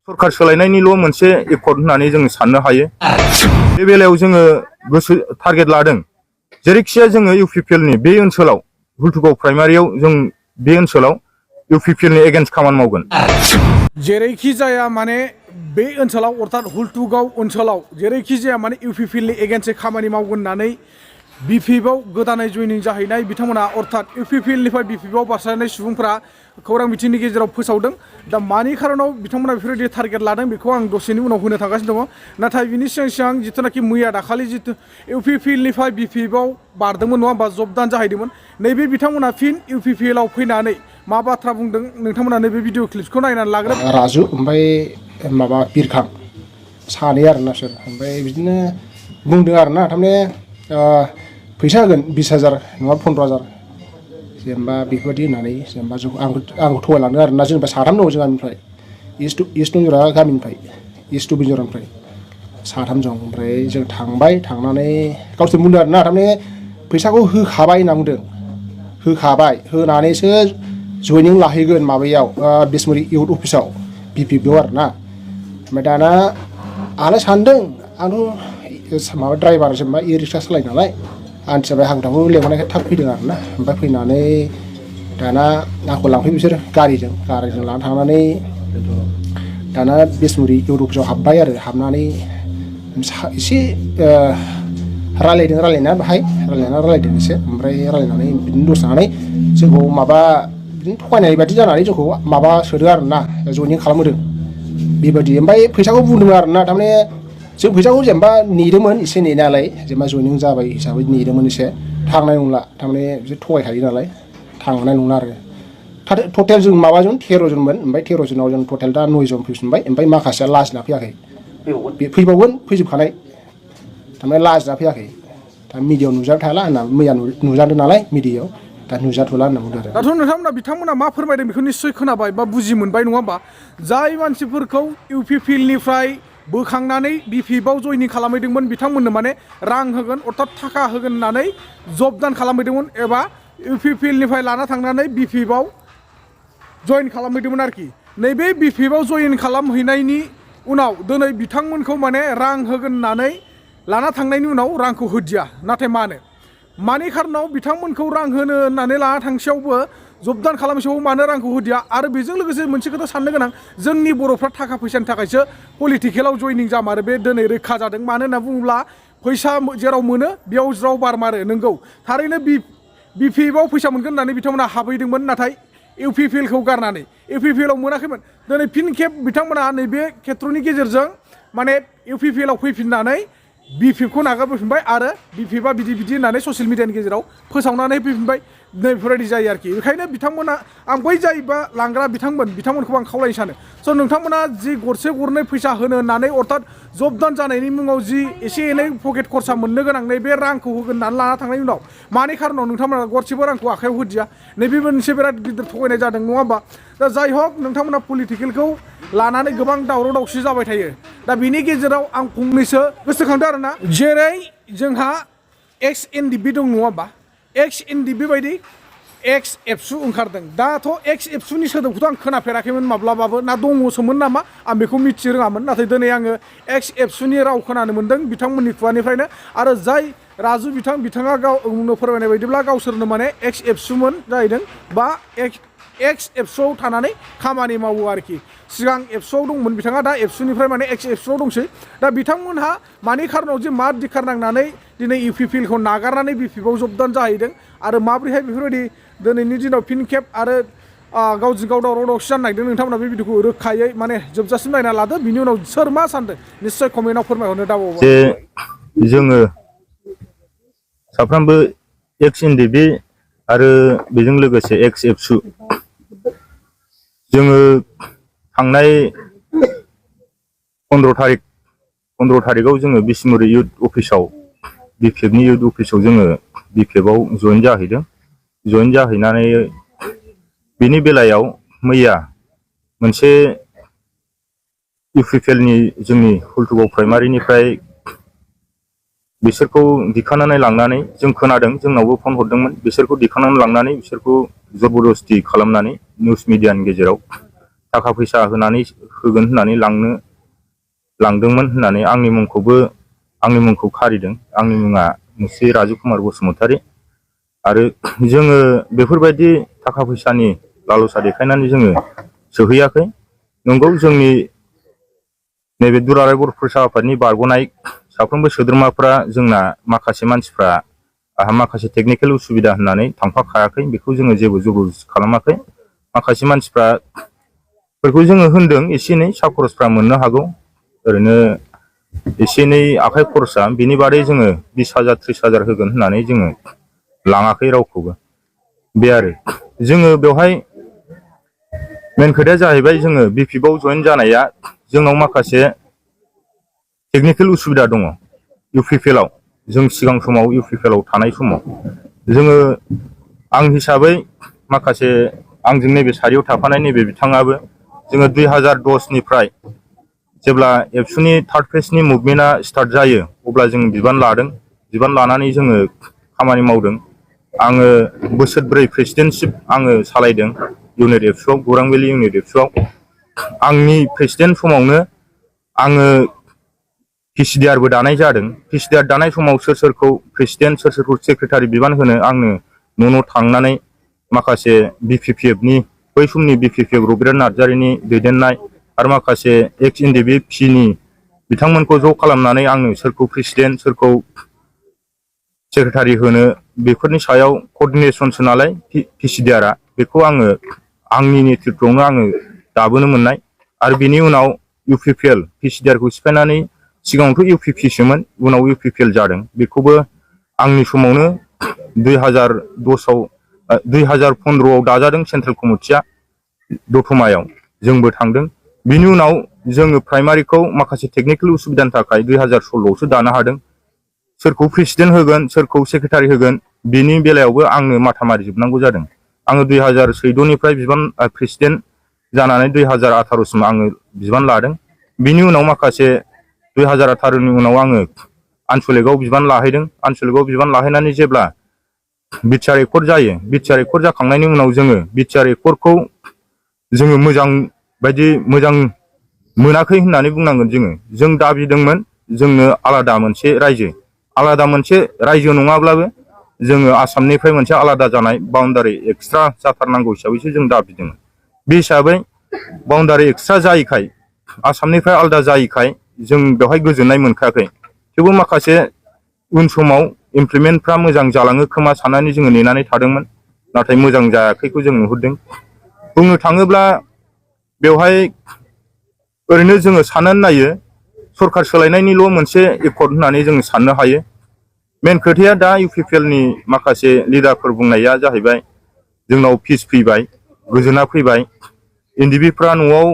सरकार सोलायनायनिल' मोनसे एकर्ड होननानै जों साननो हायो। बे बेलायाव जोङो गोसो टारगेट लादों जेरैखिजाया जोङो इउपिपिएलनि बे ओनसोलाव हुल्टुगाव प्राइमारियाव जों बे ओनसोलाव इउपिपिएलनि एगेन्स्ट खामानि मावगोन। जेरैखि जाया माने बे ओनसोलाव अर्थात हुल्टुगाव ओनसोलाव जेरैखि जाया माने इउपिपिएलनि एगेन्स्टै खामानि मावगोन होननानै बिपिएफआव गोदानै जइनिं जाहैनाय बिथांमोना अर्थात इउपिपिएलनिफ्राय बिपिएफआव बारस्लायनाय सुबुंफोरा खौरां बिथिंनि गेजेराव फोसावदों। दा मानि खारनाव बिथांमोना बेफोरबायदि टारगेट लादों बेखौ आं दसेनि उनाव होनो थांगासिनो दङ। नाथाय बिनि सिगां सिगां जिथुनाखि मैया दाखालि जिथु इउपिपिएलनिफ्राय बिपिएफआव बारदोंमोन नङा होमबा जबदान जाहैदोंमोन नैबे बिथांमोना फिन इउपिपिएलआव फैनानै मा बाथ्रा बुंदों नोंथांमोना नैबे भिडिअ क्लिपखौ नायनानै लाग्रो। राजु ओमफ्राय माबा बिरखां सानै आरोना सोर ओमफ्राय बिदिनो बुंदों आरोना थारमाने फैसा होगोन 20,000 नङा 15,000 जेनेबा बेफोरबायदि होननानै जेनेबा आंखौ थगायलांदों आरोना जेनेबा साथाम दङ जों गामिनिफ्राय इस्ट दंजोरा गामिनिफ्राय इस्ट बिजरानिफ्राय साथाम दं ओमफ्राय जों थांबाय थांनानै गावसोर बुंदों आरोना थारमाने फैसाखौ होखाबाय होनना बुंदों होखाबाय होनानैसो जइनिं लाहैगोन माबायाव बिसमुरि इउथ अफिसाव बिपिएफआव आरोना ओमफ्राय दाना आंलाय सानदों आंथ' माबा ड्राइभार जेनेबा इ रिक्सा सालायो नालाय आं जाबाय हांथाखौ लेंहरनायखाय थाब फैदों आरोना ओमफ्राय फैनानै दाना आंखौ लांफैयो बिसोर गारिजों लानानै थांनानै दाना बिसमुरि इउथ अफिसाव हाबबाय आरो हाबनानै एसे रायलायदों बाहाय रायलायदों एसे ओमफ्राय रायलायनानै बिदिनो दसे थानानै जोंखौ माबा बिदिनो थगायनाय बायदि जानानै जोंखौ माबा सोदों आरोना जइनिं खालामहोदों बेबायदि ओमफ्राय फैसाखौ बुंदों आरोना थारमाने जों फैसाखौ जेनेबा नेदोंमोन एसे नेनायालाय जेनेबा जइनिं जाबाय हिसाबै नेदोंमोन एसे थांनाय नंला थारमाने बिसोर थगायखायो नालाय थांनाय नंला आरो टटेल जों माबाजों 13 जनमोन ओमफ्राय 13 जनाव जों टटेल दा 9 जन फैफिनबाय ओमफ्राय माखासेया लाजिना फैयाखै फैबावगोन फैजोबखानाय थारमाने लाजिना फैयाखै दा मिडियायाव नुजाबाय थाला होनना मैया नुजादों नालाय मिडियायाव दा नुजाथ'ला होनना बुंदों आरो दाथ' नोंथांमोना बिथांमोना मा फोरमायदों बेखौ निस्सय खोनाबाय बा बुजि मोनबाय नङा होमबा जाय मानसिफोरखौ इउपिपिएलनिफ्राय बोखांनानै बिपिएफआव जइनिं खालामहैदोंमोन बिथांमोननो माने रां होगोन अर्थात थाखा होगोन होननानै जबदान खालामहैदोंमोन एबा इउपिपिएलनिफ्राय लाना थांनानै बिपिएफआव जइन खालामहैदोंमोन आरोखि नैबे बिपिएफआव जइन खालामहैनायनि उनाव दिनै बिथांमोनखौ माने रां होगोन होननानै लाना थांनायनि उनाव रांखौ होदिया नाथाय मानि खारनाव बिथांमोनखौ रां होनो होननानै लाना थांसेयावबो जबदान खालामसेयावबो मानो रांखौ होदिया आरो बेजों लोगोसे मोनसे खोथा साननो गोनां जोंनि बर'फ्रा थाखा फैसानि थाखायसो पलिटिकेलाव जइनिं जामारो बे दिनै रैखा जादों मानो होनना बुङोब्ला फैसा जेराव मोनो बेयाव ज्राव बारमारो नंगौ थारैनो बिपिएफआव फैसा मोनगोन होननानै बिथांमोना हाबहैदोंमोन नाथाय इउपिपिएलखौ गारनानै इउपिपिएलआव मोनाखैमोन दिनै फिन खेब बिथांमोना नैबे खेत्रनि गेजेरजों माने इउपिपिएलआव फैफिननानै बिपिएफखौ नागारबोफिनबाय आरो बिपिएफआ बिदि होननानै ससियेल मिडियानि गेजेराव फोसावनानै फैफिनबाय बेफोरबायदि जायो आरोखि बेखायनो बिथांमोना आं बै जायबा लांग्रा बिथांमोनखौ आं खावलायनो सानो स' नोंथांमोना जि गरसे गरनै फैसा होनो होननानै अर्थात जबदान जानायनि मुङाव जि एसे एनै पकेट खरसा मोननो गोनां नैबे रांखौ होगोन होननानै लाना थांनायनि उनाव मानि खारनाव नोंथांमोना गरसेबो रांखौ आखायाव होदिया नैबे मोनसे बिराद गिदिर थगायनाय जादों नङा होमबा दा जाय हक नोंथांमोना पलिटिकेलखौ लानानै गोबां दावराव दावसि जाबाय थायो दा बिनि गेजेराव आं फंनैसो गोसोखांदों आरोना जेरै जोंहा एक्स एनडिपि दं नङा होमबा एक्स एनडिपि बायदि एक्स एबसु ओंखारदों दाथ' एक्स एबसुनि सोदोबखौथ' आं खोनाफेराखैमोन माब्लाबाबो ना दङसोमोन नामा आं बेखौ मिथि रोङामोन नाथाय दिनै आङो एक्स एबसुनि राव खोनानो मोन्दों बिथांमोननि खुगानिफ्रायनो आरो जाय राजु बिथाङा गावनो फोरमायनाय बायदिब्ला गावसोरनो माने एक्स एबसुमोन जाहैदों बा एक्स एबसुआव थानानै खामानि मावो आरोखि सिगां एबसुआव दंमोन बिथाङा दा एबसुनिफ्राय माने एक्स एबसुआव दंसै दा बिथांमोनहा मानि खारनाव जे मा दिखार नांनानै दिनै इउपिपिएलखौ नागारनानै बिपिएफआव जबदान जाहैदों आरो माबोरैहाय बेफोरबायदि दिनैनि दिनाव फिन खेब आरो गावजों गाव दावराव दावसि जानो नागिरदों नोंथांमोना बे भिडिअखौ रोखायै माने जोबजासिम नायना लादो बिनि उनाव सोर मा सानदों निस्सय कमेन्टआव फोरमायहरनो दाबावो जे जोङो साफ्रोमबो एक्स एनडिपि आरो बेजों लोगोसे एक्स एबसु जोङो थांनाय 15 थारिखआव जोङो बिसमुरि इउथ अफिसाव बिपिएफनि इउथ अफिसाव जोङो बिपिएफआव जइन जाहैनानै बिनि बेलायाव मैया मोनसे इउपिपिएलनि जोंनि हुल्टुगाव प्राइमारिनिफ्राय बिसोरखौ दिखांनानै लांनानै जों खोनादों जोंनावबो फन हरदोंमोन बिसोरखौ दिखांनानै लांनानै बिसोरखौ जबरदस्ति खालामनानै निउस मिडियानि गेजेराव थाखा फैसा होनानै होगोन होननानै लांदोंमोन होननानै आंनि मुंखौ खारिदों। आंनि मुङा मुस्रि राजु कुमार बसुमतारी। आरो जोङो बेफोरबायदि थाखा फैसानि लालसा देखायनानै जोङो सोहैयाखै। नंगौ, जोंनि नैबे दुलाराय बर' फरायसा आफादनि बारग'नाय साफ्रोमबो सोद्रोमाफ्रा जोंना माखासे मानसिफ्रा आंहा माखासे टेकनिकेल उसुबिदा होननानै थांफाखायाखै, बेखौ जोङो जेबो जबरदस्ति खालामाखै। माखासे मानसिफोरखौ जोङो होनदों एसे एनै सा खरसफ्रा मोननो हागौ, ओरैनो एसे एनै आखाइ खरसा, बिनि बादै जोङो 20,000 30,000 होगोन होननानै जोङो लाङाखै रावखौबो। बे आरो जोङो बेवहाय मेन खोथाया जाहैबाय, जोङो बिपिएफआव जयेन जानाया जोंनाव माखासे टेकनिकेल उसुबिदा दङ। इउपिपिएलआव जों सिगां समाव इउपिपिएलआव थानाय समाव जोङो आं हिसाबै माखासे आंजों नैबे सारियाव थाफानाय नैबे बिथाङाबो जोङो 2010 निफ्राय जेब्ला एबसुनि थार्ड फेजनि मुभमेन्टआ स्टार्ट जायो अब्ला जों बिबान लादों। बिबान लानानै जोङो खामानि मावदों। आङो बोसोरब्रै प्रेसिडेन्टशिप आङो सालायदों इउनिट एबसुआव, गौरां भेलि इउनिट एबसुआव। आंनि प्रेसिडेन्ट समावनो आङो पिसिडिआरबो दानाय जादों। पिसिडिआर दानाय समाव सोर सोरखौ प्रेसिडेन्ट, सोर सोरखौ सेक्रेटारि बिबान होनो आंनो न' थांनानै माखासे बिपिपिएफनि बै समनि बिपिपिएफ रबिराम नार्जारिनि दैदेननाय आरो माखासे एक्स एनडिएफबि बिथांमोनखौ ज' खालामनानै आंनो सोरखौ प्रेसिडेन्ट, सोरखौ सेक्रेटारि होनो बेफोरनि सायाव कर्डिनेसनसो नालाय पिसिडिआरआ, बेखौ आङो आंनि नेतृत्वआवनो आङो दाबोनो मोननाय। आरो बिनि उनाव इउपिपिएल पिसिडिआरखौ सिफायनानै सिगाङावथ' इउपिपिसोमोन, उनाव इउपिपिएल जादों। बेखौबो आंनि समावनो 2015आव दाजादों सेन्ट्रेल कमिटिया दतमायाव, जोंबो थांदों। बिनि उनाव जोङो प्राइमारिखौ माखासे टेकनिकेल उसुबिदानि थाखाय 2016आवसो दानो हादों। सोरखौ प्रेसिडेन्ट होगोन, सोरखौ सेक्रेटारि होगोन, बेनि बेलायावबो आंनो माथा मारिजोबनांगौ जादों। आङो 2014निफ्राय प्रेसिडेन्ट जानानै 2018सिम आङो बिबान लादों। बिनि उनाव माखासे 2018नि उनाव आङो आनसलिकआव बिबान लाहैदों। आनसलिकआव बिबान लाहैनानै जेब्ला बिटिआर एकर्ड जायो, बिटिआर एकर्ड जाखांनायनि उनाव जोङो बिटिआर एकर्डखौ जोङो मोजां मोनाखै होननानै बुंनांगोन। जों दाबिदोंमोन जोंनो आलादा मोनसे रायजो नङाब्लाबो जोङो आसामनिफ्राय मोनसे आलादा जानाय बाउन्डारि एक्सट्रा जाथारनांगौ हिसाबैसो जों दाबिदोंमोन। बे हिसाबै बाउन्डारि एक्सट्रा जायैखाय, आसामनिफ्राय आलादा जायैखाय जों बेवहाय गोजोननाय मोनखायाखै। थेवबो माखासे उन समाव इमप्लिमेन्टफ्रा मोजां जालाङो खोमा साननानै जोङो नेनानै थादोंमोन, नाथाय मोजां जायाखैखौ जों नुहुरदों। बुंनो थाङोब्ला बेवहाय ओरैनो जोङो साननानै नायो, सरखार सोलायनायनिल' मोनसे एकर्ड होननानै जों साननो हायो। मेन खोथाया दा इउपिपिएलनि माखासे लिडारफोर बुंनाया जाहैबाय, जोंनाव पिस फैबाय, गोजोना फैबाय, एनडिएफबिफ्रा न'आव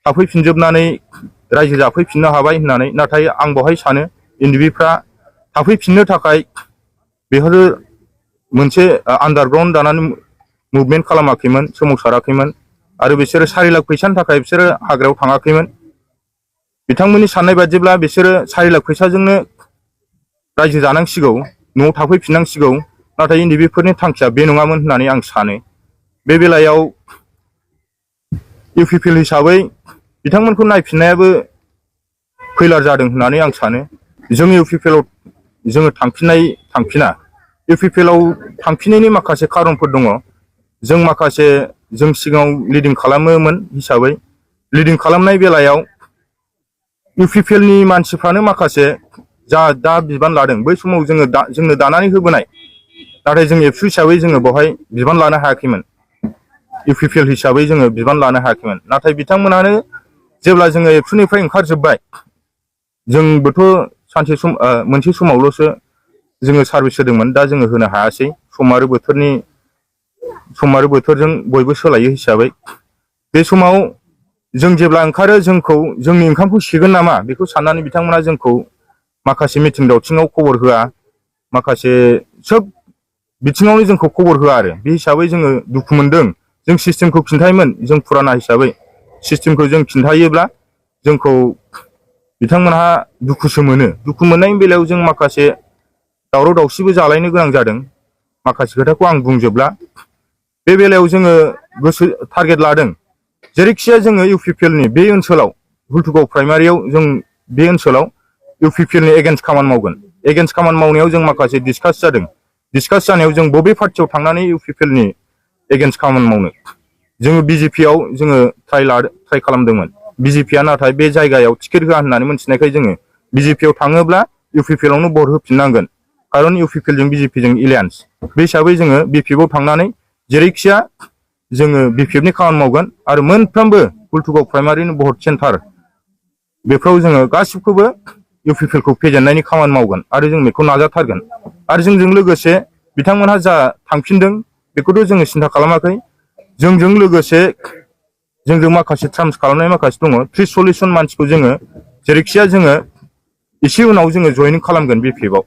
थाफैफिनजोबनानै रायजो जाफैफिननो हाबाय होननानै। नाथाय आं बेवहाय सानो एनडिएफबिफ्रा थाफैफिननो थाखाय बेफोरो मोनसे आन्डारग्राउन्ड दानानै मुभमेन्ट खालामाखैमोन, सोमावसाराखैमोन। आरो बिसोरो 4 लाख फैसानि थाखाय बिसोरो हाग्रायाव थाङाखैमोन। बिथांमोननि साननाय बायदिब्ला बिसोरो 4 लाख फैसाजोंनो रायजो जानांसिगौ, न'आव थाफैफिननांसिगौ। नाथाय एनडिएफबिफोरनि थांखिया बे नङामोन होननानै आं सानो। बे बेलायाव इउपिपिएल हिसाबै बिथांमोनखौ नायफिननायाबो फैलार जादों होननानै आं सानो। जों इउपिपिएलआव जोङो थांफिना। इउपिपिएलआव थांफिननायनि माखासे खारनफोर दङ। जों सिगाङाव लिडिं खालामोमोन हिसाबै, लिडिं खालामनाय बेलायाव इउपिपिएलनि मानसिफ्रानो माखासे दा बिबान लादों, बै समाव जोंनो दानानै होबोनाय, नाथाय जों एबसु हिसाबै जोङो बेवहाय बिबान लानो हायाखैमोन। इउपिपिएल हिसाबै जोङो बिबान लानो हायाखैमोन। नाथाय बिथांमोनानो जेब्ला जोङो एबसुनिफ्राय ओंखारजोब्बाय, जोंबोथ' मोनसे समावल'सो जोङो सार्भिस होदोंमोन, दा जोङो होनो हायासै। सम आरो बोथोरजों बयबो सोलायो हिसाबै। बे समाव जों जेब्ला ओंखारो, जोंनि ओंखामखौ सेगोन नामा बेखौ साननानै बिथांमोना जोंखौ माखासे मिथिं दावथिङाव खबर होआ, माखासे सोब बिथिङावनो जोंखौ खबर होआ। आरो बे हिसाबै जोङो दुखु मोनदों। जों सिस्टेमखौ खिन्थायोमोन, जों फुराना हिसाबै सिस्टेमखौ जों खिन्थायोब्ला जोंखौ बिथांमोनहा दुखुसो मोनो। दुखु मोननायनि बेलायाव जों माखासे दावराव दावसिबो जालायनो गोनां जादों। माखासे खोथाखौ आं बुंजोबला। बे बेलायाव जोङो टारगेट लादों, जेरैखिजाया जोङो इउपिपिएलनि बे ओनसोलाव हुल्थुगाव प्राइमारियाव जों बे ओनसोलाव इउपिपिएलनि एगेन्स्ट खामानि मावगोन। एगेन्स्ट खामानि मावनायाव जों माखासे डिसकास जादों। डिसकास जानायाव जों बबे पार्टियाव थांनानै इउपिपिएलनि एगेन्स्ट खामानि मावनो जोङो बिजेपियाव जोङो ट्राइ खालामदोंमोन। बिजेपिया नाथाय बे जायगायाव टिकेट होआ होननानै मोनथिनायखाय जोङो बिजेपियाव थाङोब्ला इउपिपिएलावनो भट होफिननांगोन। खारन इउपिपिएलजों बिजेपिजों एलायन्स। बे हिसाबै जोङो बिपिएफआव थांनानै जेरैखिया जोङो बिपिएफनि खामानि मावगोन आरो मोनफ्रोमबो हुल्थुगाव प्राइमारिनि भट सेन्टार बेफ्राव जोङो गासिबखौबो इउपिपिएलखौ फेजेननायनि खामानि मावगोन आरो जों बेखौ नाजाथारगोन। आरो जोंजों लोगोसे बिथांमोनहा जा थांफिनदों बेखौथ' जोङो सिन्था खालामाखै। जोंजों लोगोसे जोंजों माखासे टार्म्स खालामनाय माखासे दङ। 30-40 जन मानसिखौ जोङो जेरैखिया जोङो एसे उनाव जोङो जयनिं खालामगोन बिपिएफआव।